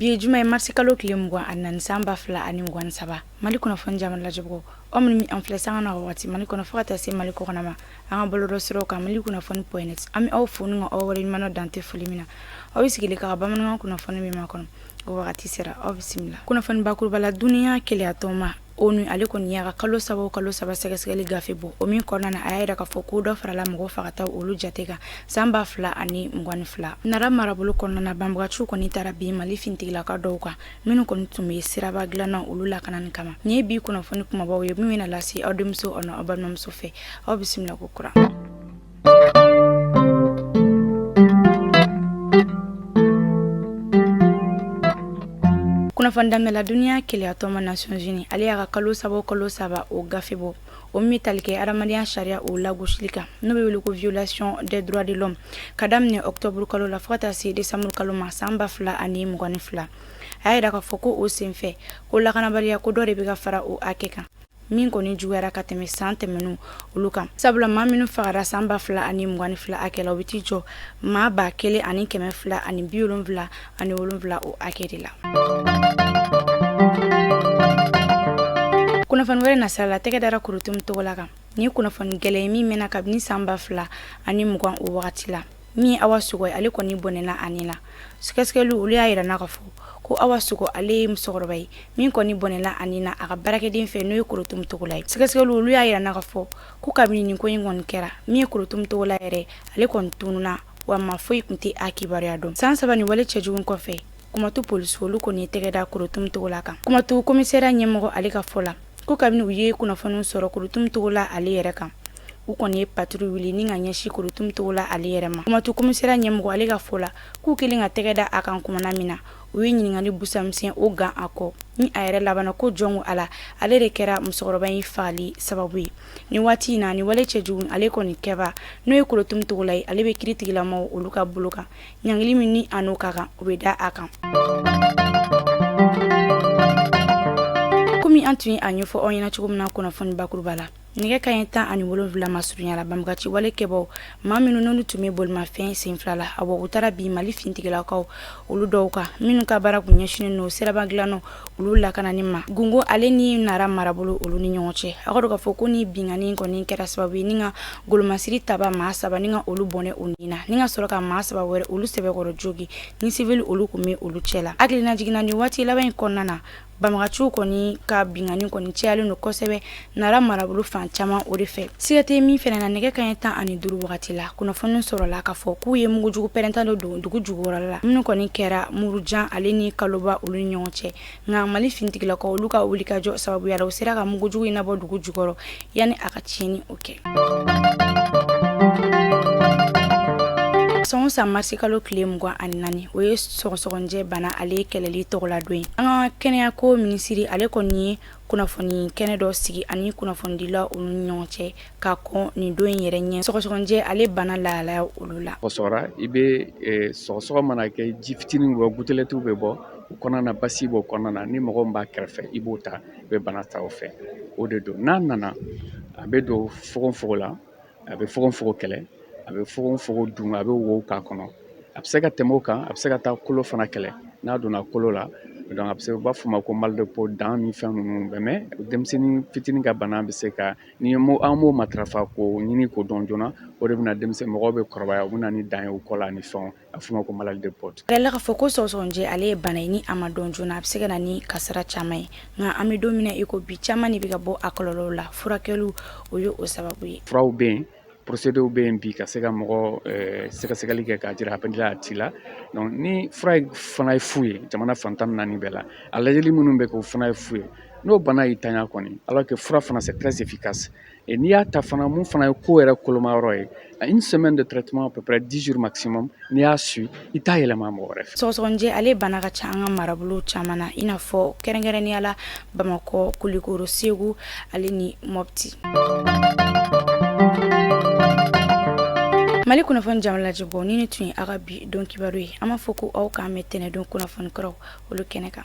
Bi ye juma ye, marisi kalo tile 24, san 2023. Mali kunnafoni jama lajɛbagaw, aw minnu an filɛ sanga na waati Mali kɔnɔ fo ka taa se Mali kɔkan ma, an ka bɔlɔlɔ siraw kan, Mali kunnafoni.net, an bɛ aw fo ni ka aw waleɲuman dan tɛ foli min na. Aw bɛ sigilen ka bamanankan kunnafoni min makɔnɔ, o wagati sera. Aw bisimila kunnafoni bakuruba la. Dunya kelenya tɔnba ONU, ale kɔni y'a ka kalo saba o kalo saba sɛgɛsɛgɛli gafe bɔ, o min kɔnɔna na, a y'a jira k'a fɔ ko dɔ farala mɔgɔ fagataw olu jate kan san 2022. Nara marabolo kɔnɔna na, banbagaciw kɔni taara bin Mali finitigilaka dɔw kan, minnu kɔni tun bɛ siraba dilanna olu lakanani kama. Nin ye bi kunnafoni kumabaw ye min bɛna lase aw denmuso aw n'aw balimamuso fɛ. Aw bisimila ko kura. Kunnafoni daminɛ la, dunya kelenya tɔnba Nations Unies, ale y'a ka kalo saba o kalo saba o gafe bɔ, o min bɛ tali kɛ adamadenya sariya o lagosili kan, n'o bɛ wele ko violation des droits de l'homme, ka daminɛ octobre kalo la fo ka taa se décembre kalo ma san 2022. A y'a jira k'a fɔ ko o senfɛ, ko lakanabaliya ko dɔ de bɛ ka fara o hakɛ kan, min kɔni juguyara ka tɛmɛ san tɛmɛnenw olu kan, sabula maa minnu fagara san 2022 hakɛ la, o bɛ t'i jɔ maa 1277 o hakɛ de la. Kunnafoni wɛrɛ nasira la, tɛgɛ dara Korotumu Togola kan. Nin ye kunnafoni gɛlɛn ye min mɛnna kabini san 2020 o wagati la. Min ye Awa Sogo ye, ale kɔni bɔnɛna a ni la. Sɛgɛsɛgɛliw olu y'a jira k'a fɔ ko Awa Sogo, ale ye musokɔrɔba ye min kɔni bɔnɛna a ni na a ka baarakɛden fɛ, n'o ye Korotumu Togola ye. Sɛgɛsɛgɛliw olu y'a jira k'a fɔ ko kabini nin ko in kɔni kɛra, min ye Korotumu Togola yɛrɛ, ale kɔni tununna, wa maa foyi tun tɛ a kibaruya dɔn. San saba nin wale cɛjugu kɔfɛ, Kumatu polisiw olu kɔni ye tɛgɛ da Korotumu Togola kan. Kumatu komisariya ɲɛmɔgɔ, ale ka fɔ la, ko kabini u ye kunnafoniw sɔrɔ Korotumu Togola ale yɛrɛ kan, u kɔni ye patrouille wuli ni ka ɲɛsin Korotumu Togola ale yɛrɛ ma. Kumatu komisariya ɲɛmɔgɔ, ale ka fɔ la, k'u kɛlen ka tɛgɛ da a kan kumana min na, u ye ɲininkali busamisɛn o gan a kɔ, ni a yɛrɛ labanna ko jɔn ko Ala, ale de kɛra musokɔrɔba in fagali sababu ye. Ni waati in na, ni wale cɛjugu ale kɔni kɛba, n'o ye Korotumu Togola ye, ale bɛ kiritigilamaw olu ka bolo kan. Ɲangili min ni a n'o ka kan, o bɛ da a kan. Komi an tun ye a ɲɛfɔ aw ɲɛna cogo min na kunnafoni bakuruba la, nɛgɛ kanɲɛ 17 masurunya la, banbagaci wale kɛbaw, maa minnu n'olu tun bɛ bolimafɛn sen fila la, awɔ, u taara bin Mali finitigilakaw olu dɔw kan, minnu ka baara kun ɲɛsinnen don siraba dilannaw olu lakanani ma Gungo ale ni Nara marabolo olu ni ɲɔgɔn cɛ. A ka dɔn k'a fɔ ko ni binkanni kɔni kɛra sababu ye ni ka golomasiri taba maa saba ni ka olu bɔnɛ u ni na, ni ka sɔrɔ ka maa saba wɛrɛ olu sɛbɛkɔrɔ jogin, ni civil olu tun bɛ olu cɛ la. Hakililajigin na, nin waati laban in kɔnɔna na, banbagaciw kɔni ka binkanni kɔni cayalen don kosɛbɛ Nara marabolo fan caman o de fɛ. Siga tɛ min fana na, nɛgɛ kanɲɛ 15 wagati la, kunnafoni sɔrɔla k'a fɔ k'u ye mugujugu pɛrɛnta dɔ don dugu jukɔrɔla la, minnu kɔni kɛra Murujan ale ni Kaloba olu ni ɲɔgɔn cɛ. Nka Mali finitigilakaw olu ka wulikajɔ sababuya la, u sera ka mugujugu in nabɔ dugu jukɔrɔ yanni a ka tiɲɛni o kɛ. San o san marisi kalo tile 24, o ye sɔgɔsɔgɔnijɛ bana ale kɛlɛli tɔgɔladon ye. An ka kɛnɛyako minisiri, ale kɔni ye kunnafoni kɛnɛ dɔ sigi ani kunnafonidila olu ni ɲɔgɔn cɛ ka kɔn nin don in yɛrɛ ɲɛ, sɔgɔsɔgɔnijɛ ale bana lahalaya olu la. Sɔgɔsɔgɔra, i bɛ sɔgɔsɔgɔ mana kɛ, ji fitinin bɔ, gouttelettes bɛ bɔ o kɔnɔna na, basi b'o kɔnɔna na. Ni mɔgɔ min b'a kɛrɛfɛ, i b'o ta, i bɛ bana ta o fɛ. O de don. N'a nana, a bɛ don fogofogo la, a bɛ fogofogo kɛlɛ, a bɛ fogofogo dun, a bɛ wow k'a kɔnɔ. A bɛ se ka tɛmɛ o kan, a bɛ se ka taa kolo fana kɛlɛ. N'a donna kolo la, donc a bɛ se, u b'a fɔ o ma ko mal de peau, dent ni fɛn ninnu bɛɛ. Mais denmisɛnnin fitinin ka bana bɛ se ka ni an m'o matarafa k'o ɲini k'o dɔn joona, o de bɛna denmisɛn mɔgɔw bɛ kɔrɔbaya, u bɛ na ni dan ye u kɔ la ni fɛnw, a bɛ f'o ma ko maladie de Pott. A yirala k'a fɔ ko sɔgɔsɔgɔnijɛ ale ye bana ye, ni a ma dɔn joona, a bɛ se ka na ni kasara caman ye. Nka an bɛ don min na i ko bi, caman de bɛ ka bɔ a kɔlɔlɔw la, furakɛliw o ye o sababu ye. Furaw bɛ yen, procédéw bɛ yen bi ka se ka mɔgɔ sɛgɛsɛgɛli kɛ k'a jira a t'i la. Donc ni fura fana ye fu ye jamana fan 14 bɛɛ la, a lajɛli minnu bɛ kɛ, o fana ye fu ye. N'o bana y'i tanya kɔni, alors que fura fana, c'est très efficace, et n'i y'a ta fana, mun fana ye ko yɛrɛ koloma yɔrɔ ye, une semaine de traitement, à peu près 10 jours maximum, n'i y'a su, i t'a yɛlɛma mɔgɔ wɛrɛ fɛ. Sɔgɔsɔgɔnijɛ ale bana ka ca an ka marabolo caman na, i n'a fɔ kɛrɛnkɛrɛnnenya la Bamakɔ, Kulikoro, Segu ale ni Mɔpti. Mali kunnafoni jama lajɛbɔ, ni ne tun ye aw ka bi don kibaru ye. An b'a fɔ ko aw k'an mɛn tɛnɛndon kunnafoni kuraw olu kɛnɛ kan.